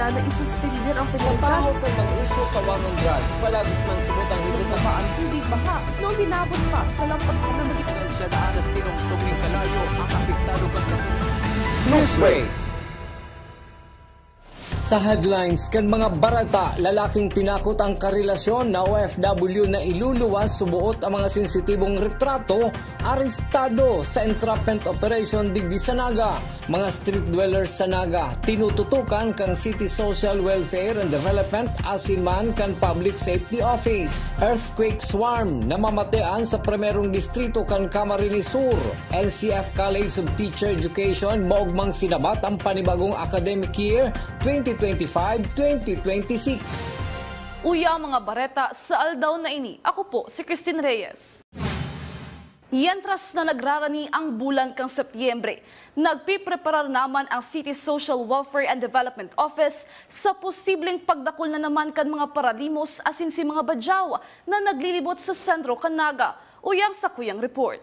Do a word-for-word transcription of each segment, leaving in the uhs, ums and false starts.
na isuspender ang Sa penalidad. Tahaw kan mga isyu sa war on drugs, palagis man subot ang higit na Mababa ang tubig baha noong hinabot pa sa lampag na naging Siya na alas tirong tubig kalayo ang apektado kan kasunod. Newsbreak. Sa headlines kan mga bareta, lalaking tinakot ang karelasyon na O F W na iluluwas suboot ang mga sensitibong retrato, arestado sa entrapment operation digdi sa Naga. Mga street dwellers sa Naga, tinututukan kan City Social Welfare and Development asin man kan Public Safety Office. Earthquake swarm, namamatean sa primerong distrito kan Camarines Sur. N C F College of Teacher Education, maogmang sinabat ang panibagong academic year twenty twenty-five twenty twenty-six. Uya ang mga bareta sa aldaw na ini. Ako po si Christine Reyes. Mientras na nagrarani ang bulan kan Setyembre, nagpipreparar naman ang City Social Welfare and Development Office sa posibleng pagdakul na naman kan mga paralimos asin si mga badyaw na naglilibot sa sentro kan Naga. Uyang sa kuyang report.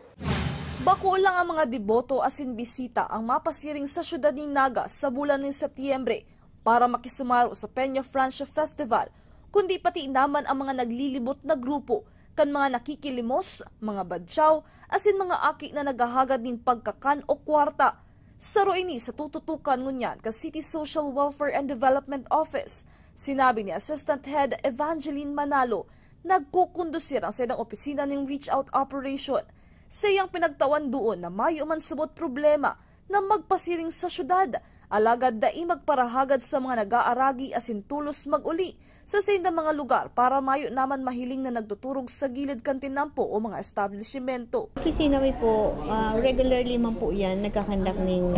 Bako lang ang mga deboto asin bisita ang mapasiring sa syudad nin Naga sa bulan nin Setyembre para makisumaro sa Peña Francia Festival, kundi pati naman ang mga naglilibot na grupo kan mga nakikilimos, mga badyaw, asin mga aki na naghahagad nin pagkakan o kwarta. Saro ini sa tututukan ngunyan kan City Social Welfare and Development Office. Sinabi ni Assistant Head Evangeline Manalo, nagkukondusir ang saindang opisina nin reach out operation. Saiyang pinagtawan doon na mayo man subot problema na magpasiring sa syudad, alagad dai magparahagad sa mga nag-aaragi asin tolos mag-uli sa saindang mga lugar para mayo naman mahiling na nagtuturog sa gilid kan tinampo o mga establisimento. Kasi namin po, ah, regularly man po yan, nagkakandak ning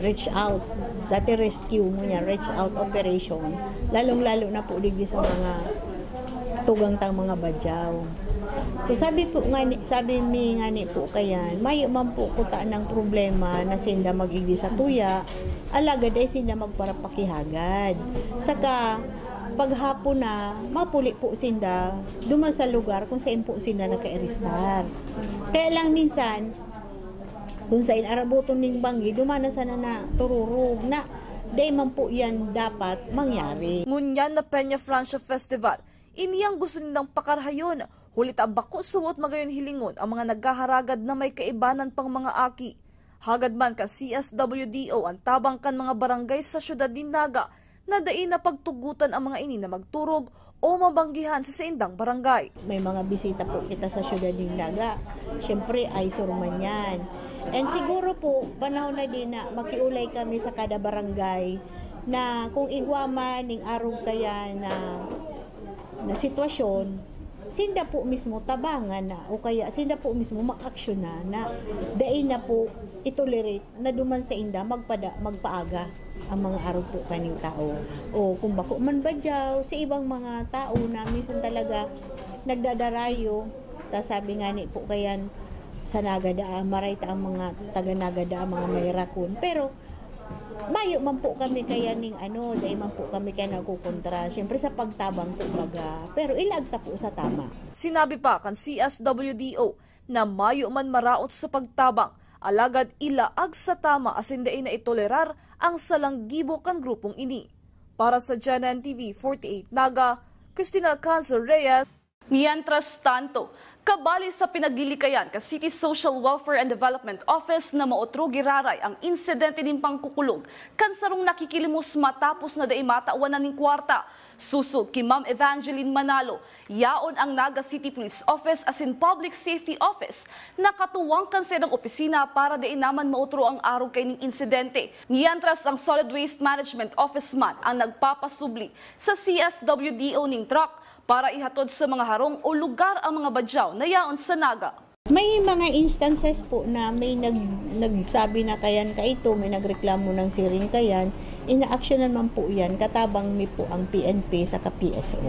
reach out. Dati rescue mo niya, reach out operation. Lalong-lalo na po digdi sa mga tugang tang mga badyaw. So sabi po nga ni, sabi mi nga ni po kayan, mayo man po kuta ng problema na sinda mag-igdi sa tuya, alagad ay sinda magparapakihagad. Saka paghapon na, mapuli po sinda duman sa lugar kung saan po sinda nakairistar. Kaya lang minsan, kung saan arabuton ning banggi, duman na sana na tururog na dai man po yan dapat mangyari. Ngunyan na Peña Francia Festival, ini ang gusto nindang pakarhayon, huli ta bako suot magayon hilingon ang mga naghaharagad na may kaibanan pang mga aki. Hagad man kan C S W D O ang tabang kan mga barangay sa syudad nin Naga na dai na pagtugotan ang mga ini na magturog o mabanggihan sa saindang barangay. May mga bisita po kita sa syudad nin Naga. Siyempre, eyesore man yan. And siguro po, panahon na din na makiulay kami sa kada barangay na kung igwa man ning arog kaya na, na sitwasyon, sinda po mismo tabangan na o kaya sinda po mismo mag-aksyon na, na dai na po itolerate na duman sa inda magpada, magpaaga ang mga arog po kaning tao. O kung bako man badyaw, sa ibang mga tao na minsan talaga nagdadarayo, ta sabi nga ni po kayan, sa Naga daa, maray ta ang mga taga Naga daa, mga may rakon. Pero mayo man po kami kaya ning ano, dai man po kami kaya nagkukontra. Siyempre sa pagtabang po baga, pero ilaag ta po sa tama. Sinabi pa kan C S W D O na mayo man maraot sa pagtabang, alagad ilaag sa tama asin dai na itolerar ang salang gibo kan grupong ini. Para sa G N N T V forty-eight Naga, Christina Alcanzar Reyes. Mientras tanto, kabali sa pinaglilikayan kan City Social Welfare and Development Office na maotro giraray ang insidente nin pangkukulog kan sarong nakikilimos matapos na dai matawan na nin kwarta. Susog ki Ma'am Evangeline Manalo, yaon ang Naga City Police Office asin Public Safety Office na katuwang kan saindang opisina para dai naman maotro ang arog kaining insidente. Mientras, ang Solid Waste Management Office man ang nagpapasubli sa C S W D O ning truck para ihatod sa mga harong o lugar ang mga badyaw na yaon sa Naga. May mga instances po na may nag-, nagsabi na kayan kaito, may nagreklamo ng siring kayan, inaaksyonan man po yan, katabang mi po ang P N P saka P S O.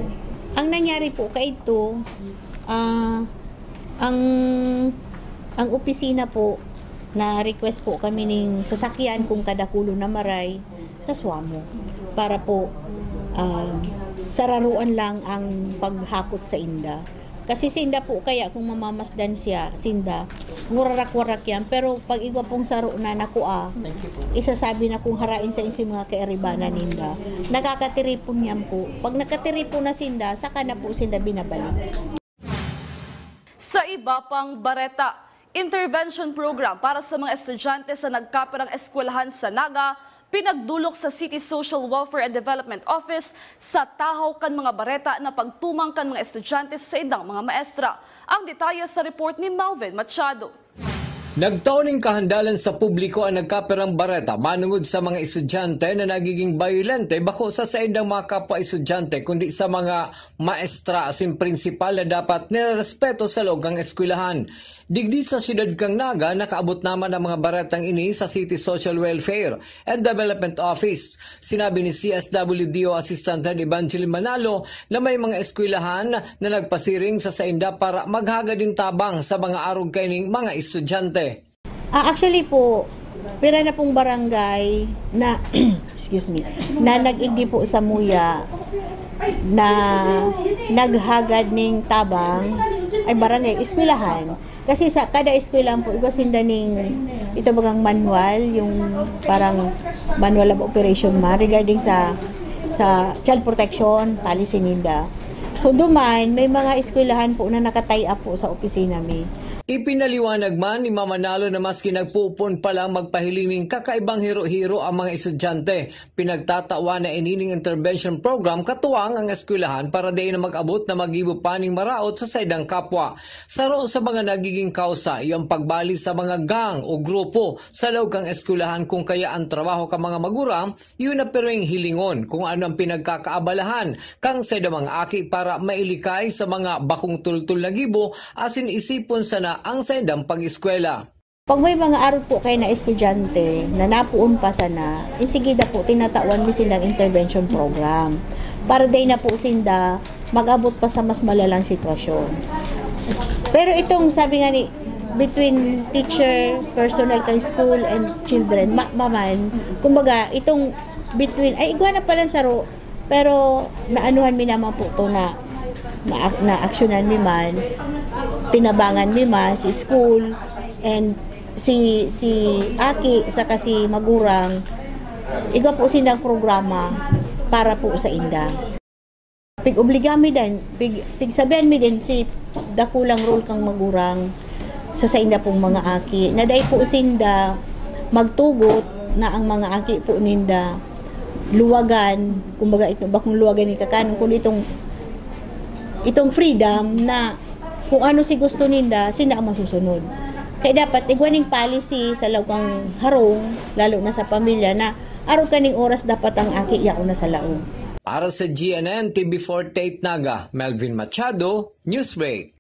Ang nangyari po kaito, ah, ang, ang opisina po, na-request po kami ning sasakyan kung kadakulo na maray sa swamo para po, ah, sararuan lang ang paghakot sa inda. Kasi sinda po kaya kung mamamasdan siya, sinda, wararak-warak yan. Pero pag igwa pong saro na nakua, isasabi na kung harain sa insi mga kairibanan ninda. Nakakatiripon yan po. Pag nakatiripon na sinda, saka na po sinda binabalik. Sa iba pang bareta, intervention program para sa mga estudyante sa nagkapirang eskwelahan sa Naga, pinagdulok sa City Social Welfare and Development Office sa tahaw kan mga bareta na pagtumang kan mga estudyante sa saindang mga maestra. Ang detalye sa report ni Melvin Machado. Nagtao nin kahandalan sa publiko ang nagkapirang bareta manungod sa mga estudyante na nagiging bayolente bako sa saindang mga kapwa-estudyante kundi sa mga maestra asin prinsipal na dapat nirerespeto sa laog kan eskwelahan. Digdi sa siyudad kan Naga, nakaabot naman ang mga baretang ini sa City Social Welfare and Development Office. Sinabi ni C S W D O Assistant Head Evangeline Manalo na may mga eskwelahan na nagpasiring sa sainda para maghagad nin tabang sa mga arog kaining mga estudyante. Ah, actually po, pira na pong barangay na, excuse me, na nag-igdi po sa muya na naghagad ning tabang, ay barangay, eskwelahan. Kasi sa kada eskwelahan po, igwa sinda ning, ito bagang manual, yung parang manual of operation man regarding sa sa child protection policy ninda. So duman, may mga eskwelahan po na naka-tie up po sa opisina mi. Ipinaliwanag man ni Mama Nalo na maski nagpoopon pa lang magpahiling nin kakaibang hiro-hiro ang mga estudyante, pinagtatawan na ini ning intervention program katuwang ang eskwelahan para dai na mag-abot na maggibo pa nin maraot sa saindang kapwa. Saro sa mga nagiging kausa iyo ang pagbali sa mga gang o grupo sa laog kan eskwelahan, kung kaya ang trabaho kan mga magurang iyo na pirming hilingon kung ano ang pinagkakaabalahan kan saindang mga aki para mailikay sa mga bakong tultol na gibo asin isipon sana ang saindang pag-eskwela. Pag may mga arog po kayo na estudyante na napoon pa sana, insigida po tinatawan mi silang intervention program para dai na po sinda mag-abot pa sa mas malalang sitwasyon. Pero itong sabi nga ni between teacher, personnel kay school and children, ma maman, kumbaga itong between, ay igwa na pala saro, pero naanuhan mi naman po to na na naaksyonan mi man, tinabangan mi man si school and si si aki saka si magurang, igwa po silang programa para po sa inda. Pig-obliga mi din, pig, pigsabihan mi din si dakulang role kang magurang sa sainda pong mga aki na dai po sinda magtugot na ang mga aki po ninda luwagan, kumbaga ito bakong luwagan ni kakanon, kundi itong itong freedom na kung ano si gusto ninda, sila ang masusunod. Kaya dapat igwa ning policy sa laog kang harong, lalo na sa pamilya, na arog kaning oras dapat ang aki yaon na sa laog. Para sa G N N T V forty-eight Naga, Melvin Machado, Newsbreak.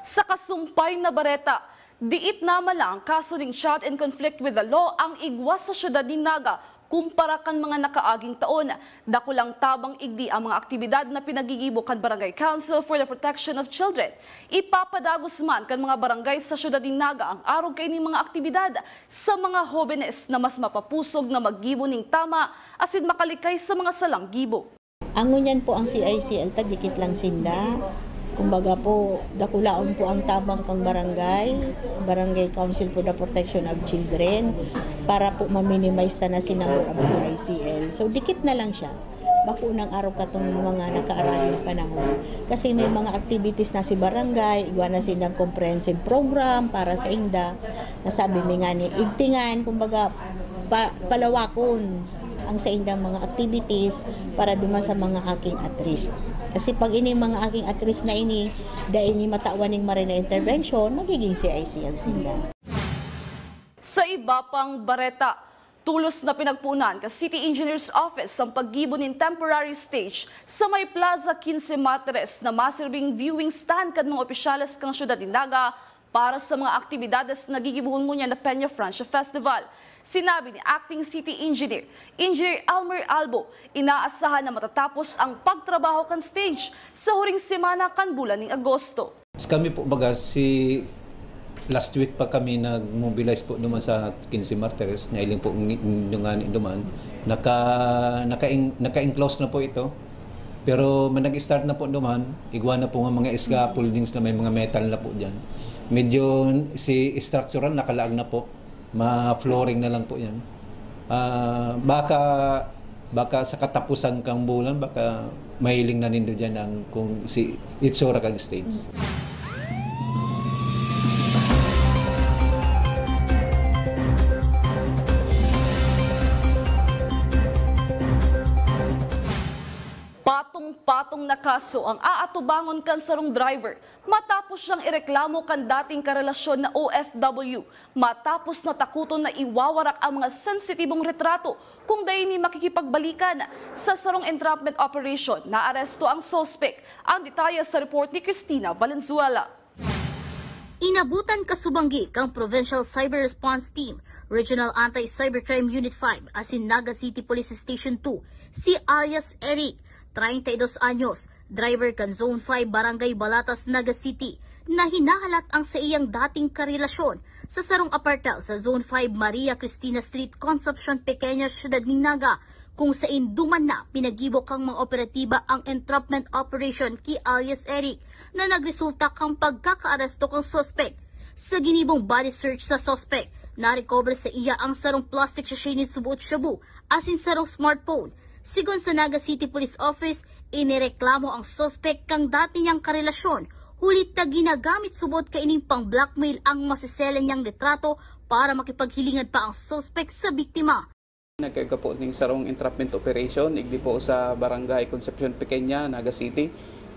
Sa kasumpay na bareta, diit naman lang ang kaso ning child in conflict with the law ang igwa sa siyudad nin Naga kumpara kan mga nakaaging taon. Dakulang tabang igdi ang mga aktibidad na pinagigibo kan Barangay Council for the Protection of Children. Ipapadagos man kan mga barangay sa siyudad nin Naga ang arog kaining mga aktibidad sa mga hobenes na mas mapapusog na maggibo nin tama asin makalikay sa mga salang gibo. Ang ngunyan po ang C I C L ta, dikit lang sinda. Kumbaga po, dakulaon po ang tabang kang barangay, Barangay Council for the Protection of Children, para po ma-minimize ta na si number of C I C L. So, dikit na lang siya. Bako nang araw katong mga nakaarayong panahon. Kasi may mga activities na si barangay, igwa na silang comprehensive program para sa inda. Nasabi mi nga ni igtingan, kumbaga, pa, palawakon ang saindang mga activities para duman sa mga aking at-risk. Kasi pag ini mga aking at-risk na ini, dai ini matawan ning maray na intervention, magiging C I C ang sinda. Sa iba pang bareta, tulos na pinagpunan ka City Engineer's Office ang paggibo nin temporary stage sa may Plaza Quince Martires na masirbing viewing stand kan mga opisyales kan syudad nin Naga para sa mga aktibidades na gigibohon ngunyan na Peña Francia Festival. Sinabi ni Acting City Engineer, Engineer Elmer Albo, inaasahan na matatapos ang pagtrabaho kan stage sa huring semana kan bulan nin Agosto. Kami po baga si last week pa kami nag-mobilize po naman sa Quince Martires, nailing po ng, ng, ng duman. Naka, naka, naka-enclose na po ito. Pero may nag-start na po naman, igwa na po nga mga scaffoldings na may mga metal na po dyan. Medyo si structural nakalaag na po, ma-flooring na lang po yan. Ah, baka, baka sa katapusan kang bulan, baka mahiling na nindo dyan ang, kung si itsura kag stage. Patong-patong na kaso ang aatubangon kan sarong driver matapos siyang ireklamo kan dating karelasyon na O F W, matapos na takuton na iwawarak ang mga sensitibong retrato kung dai ini makikipagbalikan. Sa sarong entrapment operation, naaresto ang suspek. Ang detalye sa report ni Christina Valenzuela. Inabutan kasubanggi kang Provincial Cyber Response Team, Regional Anti-Cybercrime Unit five asin Naga City Police Station two si alias Eric, treinta y dos anyos, driver kan Zone five, Barangay Balatas, Naga City, na hinahalat ang saiyang dating karelasyon sa sarong apartel sa Zone five, Maria Cristina Street, Concepcion Pequeña, siyudad nin Naga, kung saen duman na pinagibo kang mga operatiba ang entrapment operation ki alias Eric na nagresulta kang pagkakaaresto kang suspek. Sa ginibong body search sa suspek, narecover sa iya ang sarong plastic sachet nin suboot shabu asin sarong smartphone. Sigon sa Naga City Police Office, inireklamo ang suspek kang dati niyang karelasyon, huli ta ginagamit suboot kaining pang-blackmail ang masesela niyang litrato para makipaghilingan pa ang suspek sa biktima. Nagkaigwa po ning sarong entrapment operation igdi po sa Barangay Concepcion Pequeña, Naga City,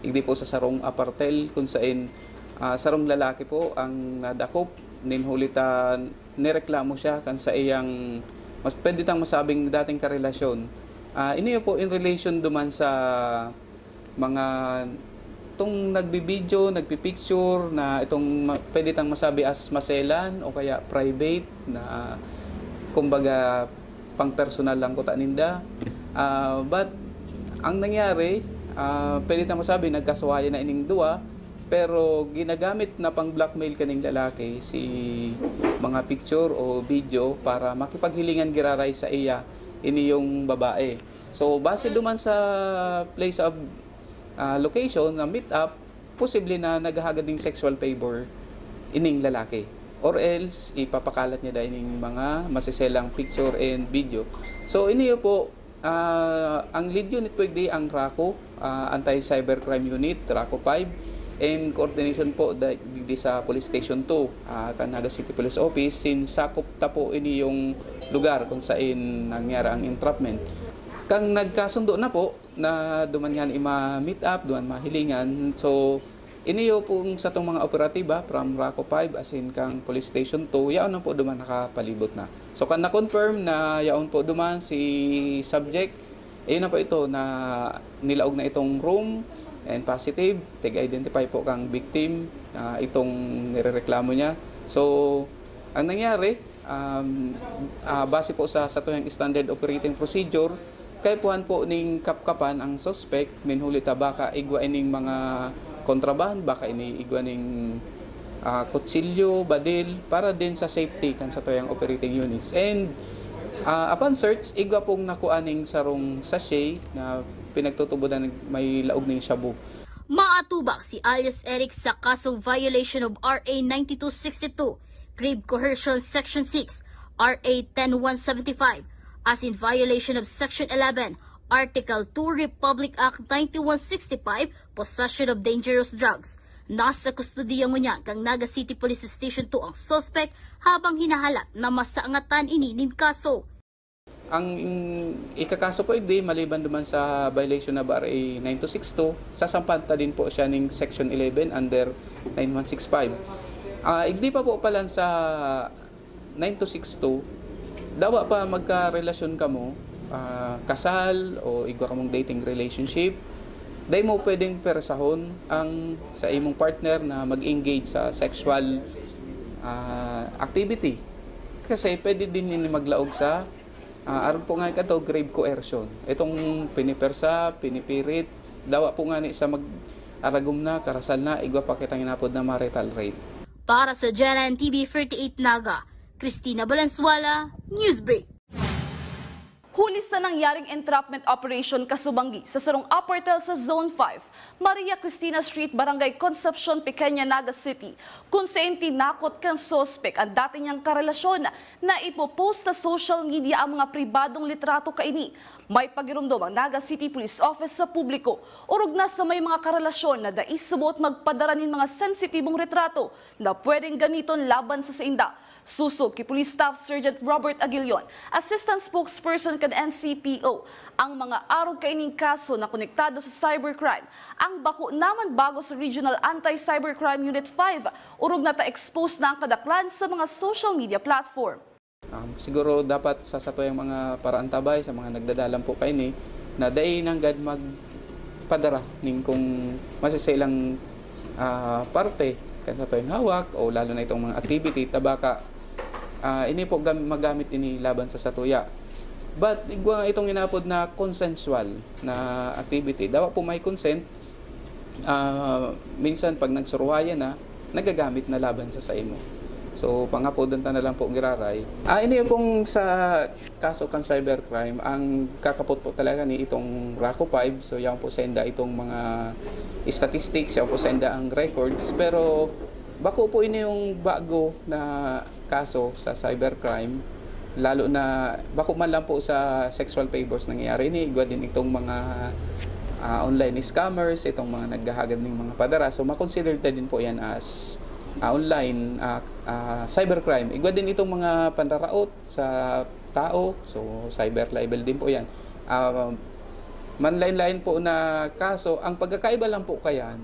igdi po sa sarong apartel kun sain, ah, sarong lalaki po ang nadakop nin huli ta nireklamo siya kan sa iyang mas pwede tang masabing dating karelasyon. Ah, ini po in relation duman sa mga itong nagbibideo, nagpipicture na itong ma- pwede tang masabi as maselan o kaya private na kumbaga pang personal lang kuta ninda. Ah, but ang nangyari, ah, pwede tang masabi nagkasuwayan na ining duwa, pero ginagamit na pang blackmail kaning lalaki si mga picture o video para makipaghilingan giraray sa iya ini yung babae. So base duman sa place of ah, location na meet up, posible na naghahagad ning sexual favor ining lalaki. Or else, ipapakalat niya dai ning mga maseselang picture and video. So, iniyo po, ah, ang lead unit po igdi ang RACU, ah, Anti-Cybercrime Unit, RACU five, in coordination po da- digdi sa Police Station two, ah, kan Naga City Police Office, since sakop ta po ini yung lugar kung saan nangyari ang entrapment. Kang nagkasundo na po, na duman ngani ma-meet up, duman mahilingan. So, iniyo pong satong mga operatiba from RACU five asin kang Police Station two, yaon na po duman nakapalibot na. So, kan na-confirm na yaon po duman si subject, ayun na po ito na nilaog na itong room and positive, tig-identify po kang victim, ah, itong nirereklamo niya. So, ang nangyari, um, ah, base po sa satuyang standard operating procedure, kaipuhan po ning kapkapan ang suspect, nin huli ta baka igwa ining mga kontraband, baka ini igwa ning, ah, kutsilyo, badil, para din sa safety kan satuyang operating units. And, ah, upon search, igwa pong nakua ning sarong sachet na pinagtutubodan may laog ning shabu. Maatubang si alias Eric sa kasong violation of R A ninety-two sixty-two, grave coercion section six, R A ten one seventy-five, as in violation of section eleven, Article two, Republic Act ninety-one sixty-five, possession of dangerous drugs. Nasa kustodiya ngunyan kang Naga City Police Station two ang suspect habang hinahalat na masangatan ini nin kaso. Ang ikakaso po igdi, maliban duman sa violation of R A nine two six two, sasampahan ta din po siya ning Section eleven under nine one six five. Ah, igdi pa po palan sa nine two six two, dawa pa magkarelasyon kamo, ah, kasal o igwa kamong dating relationship, dai mo pwedeng persahon ang sa imong partner na mag-engage sa sexual, ah, activity. Kasi pwede din ini maglaog sa Ah, arog po ngani kato, grave coercion. Itong pinipersa, pinipirit, dawa po ngani sa mag-aragom na, karasal na, igwa pa kitang inapod na marital rape. Para sa G N N T V thirty-eight Naga, Christina Valenzuela, Newsbreak. Huli sa nangyaring entrapment operation kasubanggi sa sarong apartel sa Zone five, Maria Cristina Street, Barangay Concepcion, Pequeña, Naga City, kun saen tinakot kan suspek ang dati niyang karelasyon na ipopost sa social media ang mga pribadong litrato kaini. May pagiromdom ang Naga City Police Office sa publiko, orog na sa may mga karelasyon na dai suboot magpadara nin mga sensitibong retrato na pwedeng gamiton laban sa sainda. Sosog ki Police Staff Sergeant Robert Aguilion, Assistant Spokesperson kan N C P O, ang mga arog kaining kaso na konektado sa cybercrime, ang bako naman bago sa Regional Anti-Cybercrime Unit five, orog na ta-expose na ang kadaklan sa mga social media platform. Um, siguro dapat sa satuyang mga paraantabay, sa mga nagdadalan po kaini, na dai nanggad magpadara ning kung masasailang ah, parte kan satuyang hawak o lalo na itong mga activity, tabaka, ah, ini po gam- magamit ini laban sa satuya. But igwa itong inapod na consensual na activity. Dawa po may consent, ah, minsan pag nagsurwayan na, nagagamit na laban sa saimo. So, pangapodon ta na lang po giraray. Ah, ini pong sa kaso kan cybercrime, ang kakapot po talaga ni itong RACU five. So, yan po senda itong mga statistics, yan po senda ang records. Pero bako po ini yung bago na kaso sa cybercrime. Lalo na bako man lang po sa sexual favors nangyayari ini, igwa din itong mga ah, online scammers, itong mga naghahagad ng mga padara. So, makonsider ta din po yan as ah, online ah, ah, cybercrime. Igwa din itong mga panraraot sa tao. So, cyber libel din po yan. Ah, manlain-lain po na kaso. Ang pagkakaiba lang po kayan,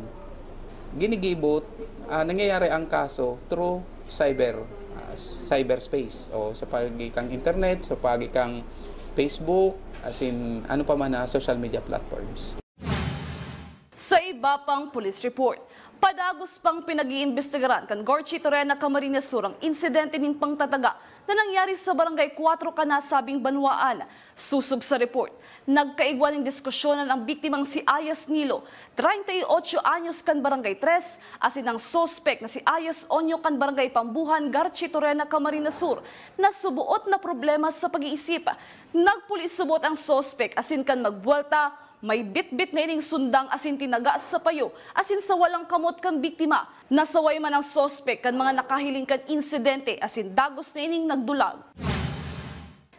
ginigibot, ah, nangyayari ang kaso through cyber, ah, cyberspace o sa pagi kang internet, sa pagi kang Facebook, as in ano pa man na social media platforms. Sa iba pang police report, padagos pang pinag-iimbestigaran kan Garchito-Reina, Camarines Sur ang insidente nin pangtataga na nangyari sa Barangay Cuatro kan nasabing banwaan. Sosog sa report, nagkaigwa nin diskusyonan ang biktimang si Ayas Nilo, treinta y ocho anyos, kan Barangay Tres, asin ang suspek na si Ayas Onyo kan Barangay Pambuhan, Garchito-Reina, Camarines Sur, na suboot na problema sa pag-iisip. Nagpuli suboot ang suspek asin kan magbuwelta, may bitbit na ining sundang asin tinaga sa payo asin sa walang kamot kan biktima. Nasaway man ang suspek kan mga nakahiling kan insidente asin dagos na ining nagdulag.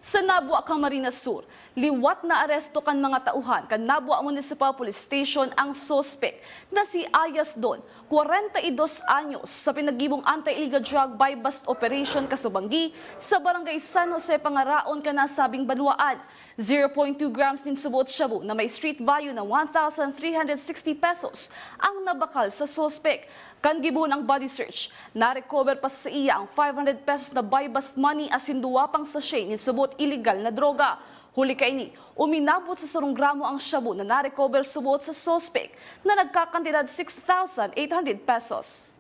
Sa Nabua, Camarines Sur, liwat na aresto kan mga tauhan kan Nabua Municipal Police Station ang suspek na si Ayas Don, kwarenta y dos anyos, sa pinagibong anti-illegal drug buy-bust operation kasubanggi sa Barangay San Jose, Pangaraon kan nasabing banwaan. Zero point two grams nin suboot shabu na may street value na one thousand three hundred sixty pesos ang nabakal sa suspek. Kan gibohon ang body search, narecover pa sa saiya ang five hundred pesos na buy-bust money asin duwa pang sachet nin suboot illegal na droga. Huli kaini, uminabot sa sarong gramo ang shabu na narecover suboot sa suspek na nagkakantidad six thousand eight hundred pesos.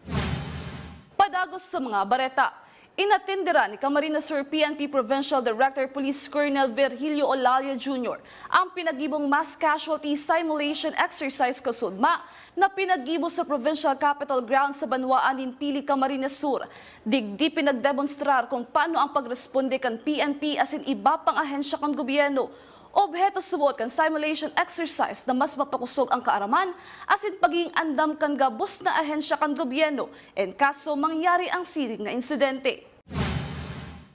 Padagos sa mga bareta, inatenderan ni Camarines Sur P N P Provincial Director Police Colonel Virgilio Olalia Junior ang pinagibong mass casualty simulation exercise kasudma na pinaggibo sa Provincial Capitol Grounds sa banwaan nin Pili, Camarines Sur. Digdi pinagdemonstrar kung paano ang pagresponde kan P N P asin iba pang ahensya kan gobyerno. Obheto suboot kan simulation exercise na mas mapakosog ang kaaraman asin pagigin andam kan gabos na ahensya kan gobyerno en kaso mangyari ang siring na insidente.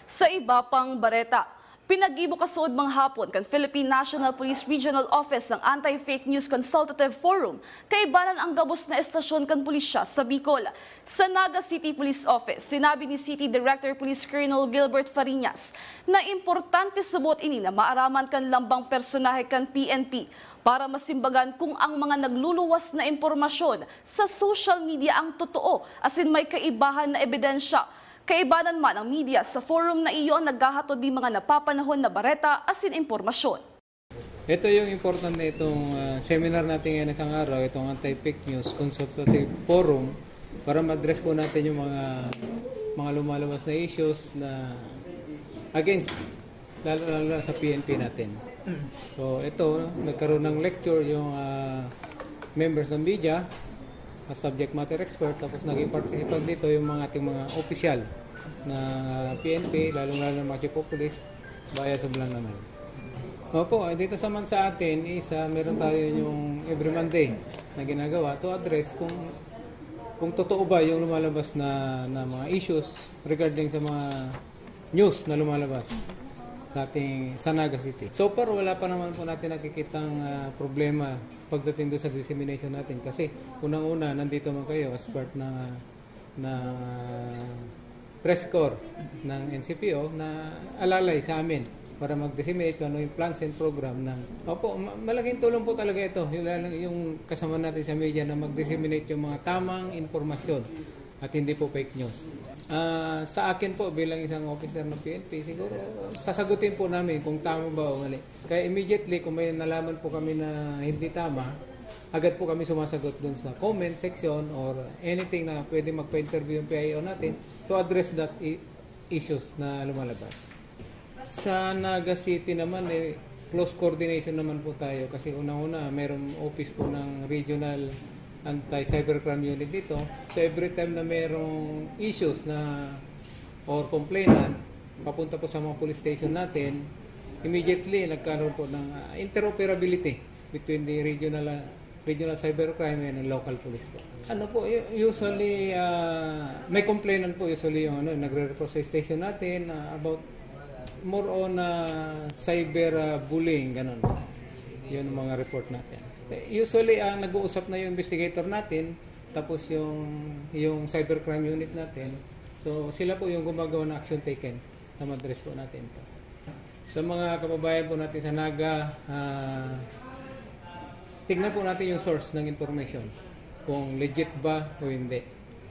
Sa iba pang bareta, pinaggibo kasuodmang hapon kan Philippine National Police Regional Office ang Anti-Fake News Consultative Forum, kaibanan ang gabos na estasyon kan pulisya sa Bicol. Sa Naga City Police Office, sinabi ni City Director Police Colonel Gilbert Fariñas na importante subot ini na maaraman kan lambang personahe kan P N P para masimbagan kung ang mga nagluluwas na impormasyon sa social media ang totoo asin may kaibahan na ebidensya. Kaibanan man ang media sa forum na iyo ang naghahatod nin mga napapanahon na bareta asin impormasyon. Ito yung important na itong ah, seminar natin ngayon isang araw, itong Anti-Fake News Consultative Forum para ma-address po natin yung mga mga lumalabas na issues na against lalo lalo na sa P N P natin. So ito, nagkaroon ng lecture yung ah, members ng media as subject matter expert, tapos naging participant dito yung mga ating mga opisyal na P N P, lalong-lalo ng mga chief of police, via Sumlang naman. Opo, eh, dito sa man sa atin is, ah, meron tayo yung every Monday na ginagawa to address kung, kung totoo ba yung lumalabas na, na mga issues regarding sa mga news na lumalabas sa ating, sa Naga City. So far, wala pa naman po natin nakikitang, ah, problema pagdating doon sa dissemination natin. Kasi unang-una, nandito man kayo as part na, na press corps ng N C P O na alalay sa amin para mag-disseminate kung ano yung plans and program ng... Opo, ma-, malaking tulong po talaga ito. Yung, yung kasama natin sa media na mag-disseminate yung mga tamang impormasyon at hindi po fake news. Ah, sa akin po bilang isang officer ng P N P, siguro sasagutin po namin kung tama ba o mali. Kaya immediately kung may nalaman po kami na hindi tama, agad po kami sumasagot dun sa comment section or anything na pwede magpa-interview yung P I O natin to address that i-, issues na lumalabas. Sa Naga City naman, eh, close coordination naman po tayo kasi unang-una, merong office po ng Regional Anti-Cybercrime Unit dito. So every time na merong issues na or complainant, papunta po sa mga police station natin, immediately nagkaroon po ng, ah, interoperability between the regional, ah, regional cybercrime and local police po. Ano po, u-, usually, ah, may complainant po usually yung ano, nagre-report sa station natin, ah, about more on, ah, cyber, ah, bullying, ganun. Yun ang mga report natin. Eh, usually, ang nag-uusap na yung investigator natin, tapos yung, yung cybercrime unit natin. So, sila po yung gumagawa ng action taken na ma-address po natin to. Sa mga kababayan po natin sa Naga, ah, tignan po natin yung source ng information, kung legit ba o hindi.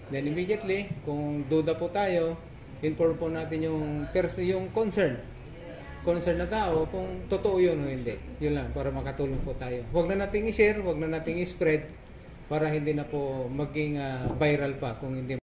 Then immediately, kung duda po tayo, inform po natin yung pers-, yung concern, concern na tao kung totoo yun o hindi. Yun lang, para makatulong po tayo. Huwag na nating i-share, huwag na nating i-spread para hindi na po maging, ah, viral pa kung hindi.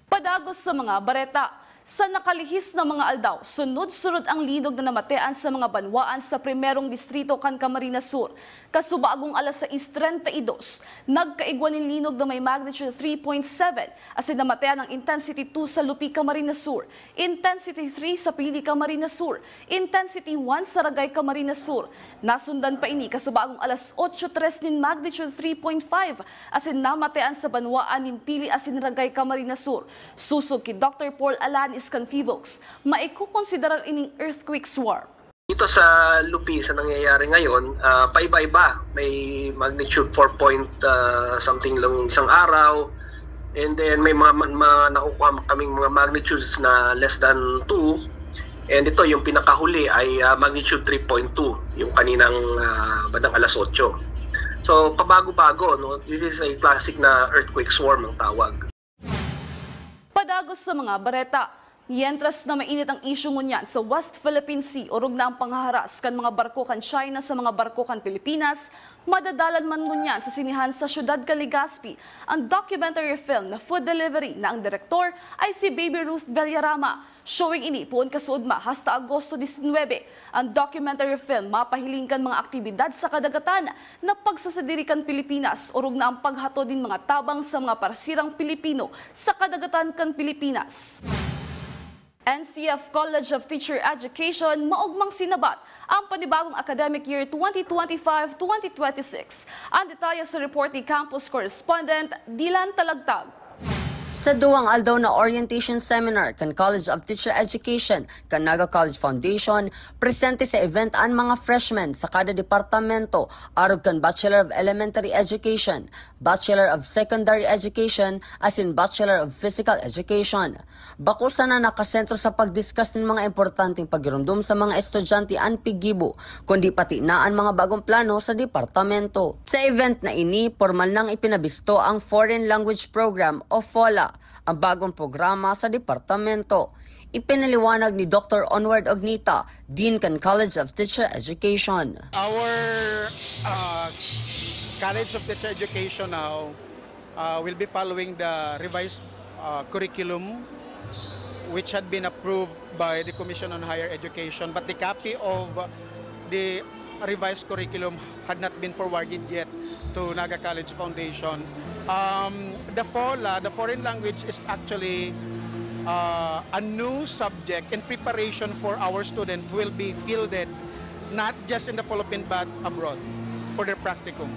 Padagos sa mga bareta. Sa nakalihis na mga aldaw, sunod-sunod ang linog na namatean sa mga banwaan sa Primerong Distrito kan Camarines Sur. Kasubagong alas sais treinta y dos, nagkaigwa nin linog na may magnitude three point seven, asin namatean ang intensity two sa Lupi, Camarines Sur, intensity three sa Pili, Camarines Sur, intensity one sa Ragay, Camarines Sur. Nasundan pa ini kasubagong alas otso tres nin magnitude three point five, asin namatean sa banwaan nin Pili asin Ragay, Camarines Sur. Sosog ki Doctor Paul Alanis kan Phivolcs, maikokonsiderar ining earthquake swarm. Dito sa Lupi, sa nangyayari ngayon, ah, paiba-iba. May magnitude four point, ah, something lang isang araw. And then may mga, ma-, ma-, nakukuha kaming mga magnitudes na less than two. And ito, yung pinakahuli ay, ah, magnitude three point two, yung kaninang, ah, bandang alas otso. So, pabago-bago, no? This is a classic na earthquake swarm ang tawag. Padagos sa mga bareta. Mientras na mainit ang isyu ngunyan sa West Philippine Sea, orog na ang panghaharas kan mga barko kan China sa mga barko kan Pilipinas, madadalan man ngunyan sa sinehan sa siyudad kan Legazpi ang documentary film na Food Delivery na ang direktor ay si Baby Ruth Vallarama. Showing ini poon kasuodma hasta Agosto disinwebe. Ang documentary film mapahiling kan mga aktibidad sa kadagatan na pagsasadiri kan Pilipinas, orog na ang paghatod nin mga tabang sa mga parsirang Pilipino sa kadagatan kan Pilipinas. N C F College of Teacher Education, maogmang sinabat ang panibagong academic year twenty twenty-five twenty twenty-six. Ang detalye sa report ni campus correspondent Dylan Talagtag. Sa duwang aldaw na orientation seminar kan College of Teacher Education kan Naga College Foundation, presente sa event an mga freshmen sa kada departamento, arog kan Bachelor of Elementary Education, Bachelor of Secondary Education, asin Bachelor of Physical Education. Bako sana nakasentro sa pagdiscuss nin mga importanteng pagiromdom sa mga estudyante an piggibo, kundi pati na an mga bagong plano sa departamento. Sa event na ini, pormal nang ipinabisto ang Foreign Language Program o FOLA, ang bagong programa sa departamento. Ipinaliwanag ni Doctor Onward Ognita, Dean kan College of Teacher Education. Our, uh, College of Teacher Education now, uh, will be following the revised, uh, curriculum which had been approved by the Commission on Higher Education, but the copy of the revised curriculum had not been forwarded yet to Naga College Foundation. Um, the FOLA, the foreign language, is actually, uh, a new subject in preparation for our student who will be fielded not just in the Philippines but abroad for their practicum.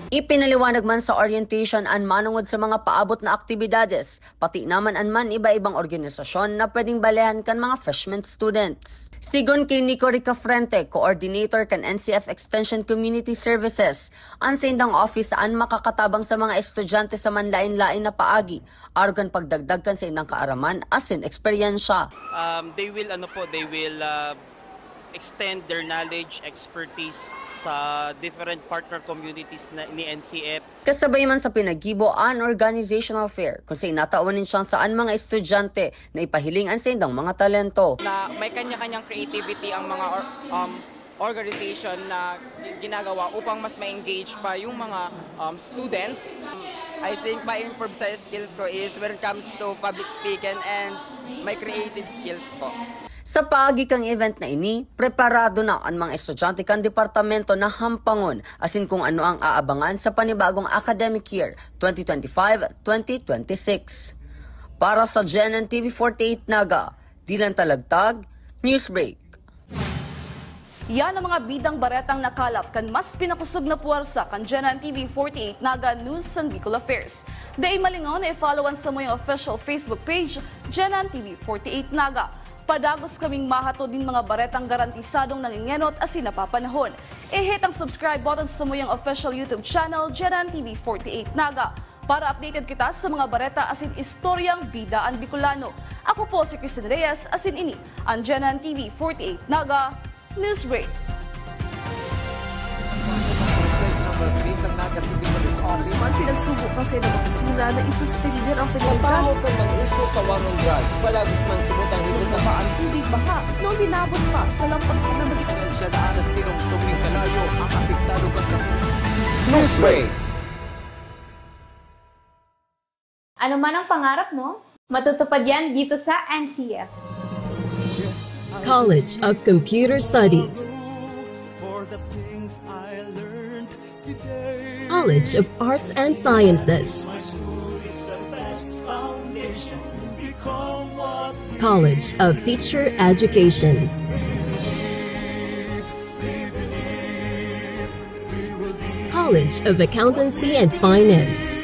Ipinaliwanag man sa orientation an manongod sa mga paabot na aktibidades, pati naman an man iba-ibang organisasyon na pwedeng balehan kan mga freshman students. Sigon ki Nico Ricafrente, coordinator kan N C F Extension Community Services, an saindang office saan makakatabang sa mga estudyante sa manlaen-laen na paagi, arog kan pagdagdag kan saindang kaaraman asin eksperyensya. Um, they will ano po, they will uh, extend their knowledge, expertise sa different partner communities na, ni N C F. Kasabay man sa pinaggibo an organizational fair, kung sain natawan nin siyang saan mga estudyante na ipahiling an saindang mga talento. Na may kanya-kanyang creativity ang mga or, um, organization na ginagawa upang mas ma-engage pa yung mga um, students. I think ma-improve sa skills ko is when it comes to public speaking and my creative skills po. Sa paagi kang event na ini, preparado na an mga estudyante kan departamento na hampangon asin kung ano ang aabangan sa panibagong academic year twenty twenty-five twenty twenty-six. Para sa G N N T V forty-eight Naga, Dylan Talagtag, Newsbreak. Yan ang mga bidang baretang nakalap kan mas pinakosog na puwersa kan G N N T V forty-eight Naga News and Bicol Affairs. Dai malingaw na i-follow an samuyang official Facebook page, G N N T V forty-eight Naga. Padagos kaming mahatod nin mga baretang garantisadong nangengenot asin napapanahon. I-hit ang subscribe button sa samuyang official YouTube channel, G N N T V forty-eight Naga. Para updated kita sa mga bareta asin istoryang bida an Bicolano, ako po si Christine Reyes asin ini an G N N T V forty-eight Naga News Break. Congressman pinagsugo kasi ng opisina na isuspender ang Sa pagkakita. Tahaw kan mga isyu sa war on drugs, palagos man subot ang higit na Mababa ang tubig baha noong hinabot pa sa lampag na mag- Siya na alas tinong tubig kalayo ang apektado kan kasi. Newsbreak. Ano man ang pangarap mo, matutupad yan dito sa N C F. College of Computer Studies, College of Arts and Sciences, College of Teacher Education, College of Accountancy and Finance,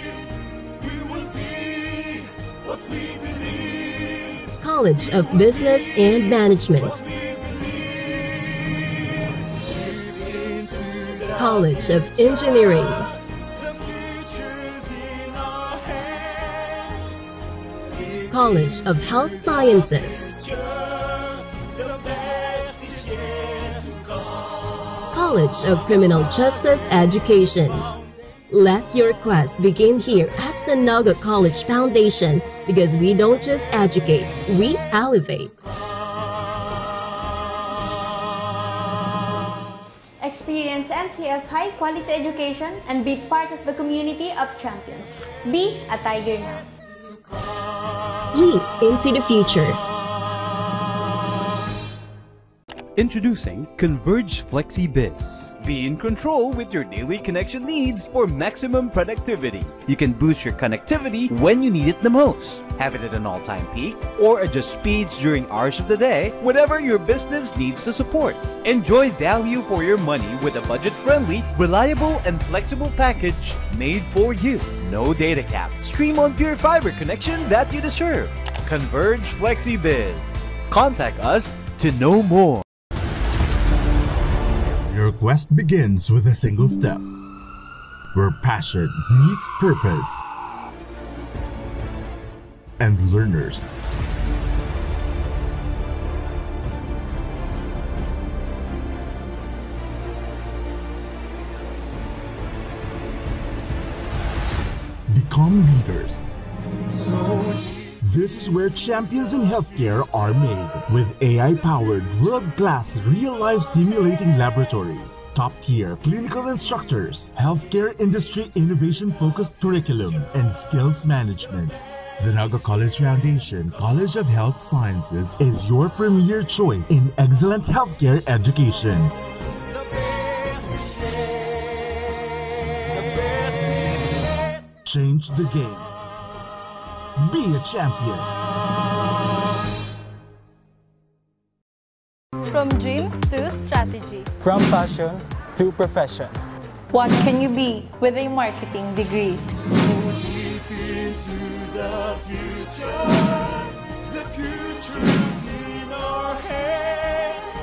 College of Business and Management, College of Engineering, College of Health Sciences, College of Criminal Justice Education. Let your quest begin here at the Naga College Foundation, because we don't just educate, we elevate. Experience N C F high quality education and be part of the community of champions. Be a Tiger now. Leap into the future. Introducing Converge FlexiBiz. Be in control with your daily connection needs for maximum productivity. You can boost your connectivity when you need it the most. Have it at an all-time peak or adjust speeds during hours of the day, whatever your business needs to support. Enjoy value for your money with a budget-friendly, reliable, and flexible package made for you. No data cap. Stream on pure fiber connection that you deserve. Converge FlexiBiz. Contact us to know more. Your quest begins with a single step, where passion meets purpose and learners become leaders. This is where champions in healthcare are made with A I-powered world-class real-life simulating laboratories, top-tier clinical instructors, healthcare industry innovation-focused curriculum, and skills management. The Naga College Foundation College of Health Sciences is your premier choice in excellent healthcare education. Change the game. Be a champion. From dreams to strategy. From passion to profession. What can you be with a marketing degree? Leap into the future. The future is in our hands.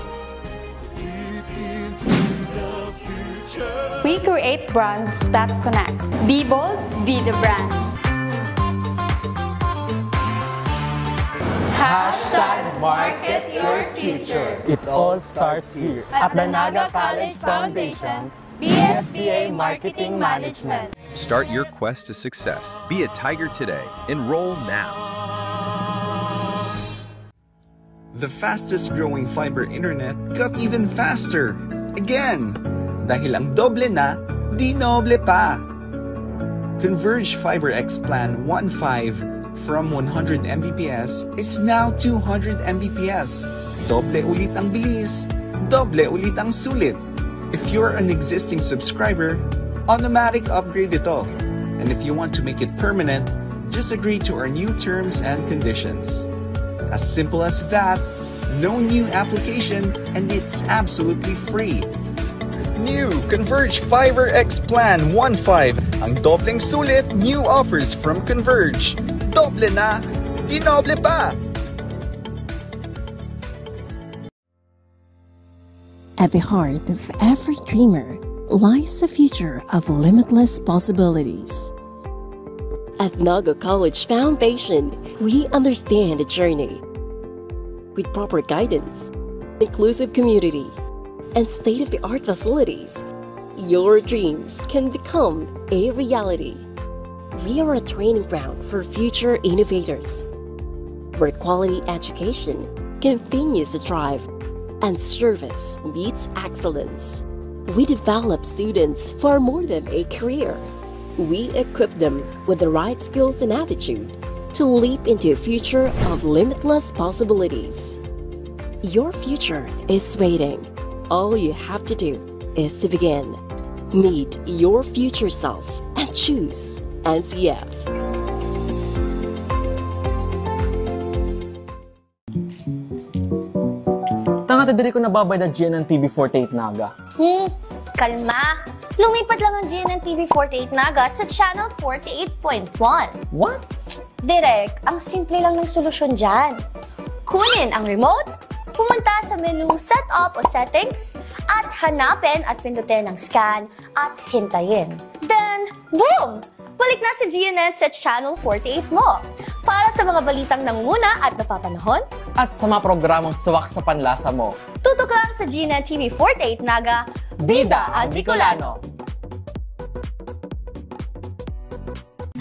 Leap into the future. We create brands that connect. Be bold, be the brand. Hashtag market your future. It all starts here. At the Naga College Foundation, B S B A Marketing Management. Start your quest to success. Be a Tiger today. Enroll now. The fastest growing fiber internet got even faster. Again! Dahil ang doble na, dinoble pa. Converge Fiber X Plan one five from one hundred M B P S is now two hundred M B P S. Doble ulit ang bilis, doble ulit ang sulit. If you're an existing subscriber, automatic upgrade ito. And if you want to make it permanent, just agree to our new terms and conditions. As simple as that, no new application, and it's absolutely free. New Converge Fiber X Plan one five. Ang dobleng sulit, new offers from Converge. Doble na, dinoble pa! At the heart of every dreamer lies a future of limitless possibilities. At Naga College Foundation, we understand the journey. With proper guidance, inclusive community, and state-of-the-art facilities, your dreams can become a reality. We are a training ground for future innovators, where quality education continues to thrive and service meets excellence. We develop students for more than a career. We equip them with the right skills and attitude to leap into a future of limitless possibilities. Your future is waiting. All you have to do is to begin. Meet your future self and choose N C F. Tanga ta diri ko nababayad na G N N T V forty-eight Naga. Hmm, kalma. Lumipat lang ang G N N T V forty-eight Naga sa Channel forty-eight point one. What? Direk, ang simple lang ng solusyon dyan. Kunin ang remote, pumunta sa menu Setup o Settings, at hanapin at pindutin ang Scan at hintayin. Then, boom! Balik na si G N N sa Channel forty-eight mo. Para sa mga balitang nangunguna at napapanahon, at sa mga programang swak sa panlasa mo, tutok lang sa G N N T V forty-eight Naga, Bida ang Bicolano.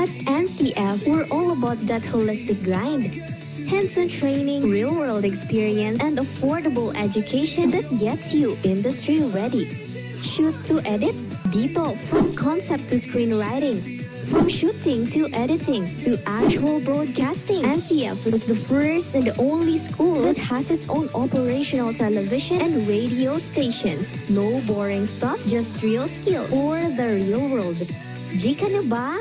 At N C F, we're all about that holistic grind. Hands-on training, real-world experience, and affordable education that gets you industry-ready. Shoot to edit? Dito, from concept to screenwriting, from shooting to editing to actual broadcasting, N C F is the first and only school that has its own operational television and radio stations. No boring stuff, just real skills for the real world. G ka na ba?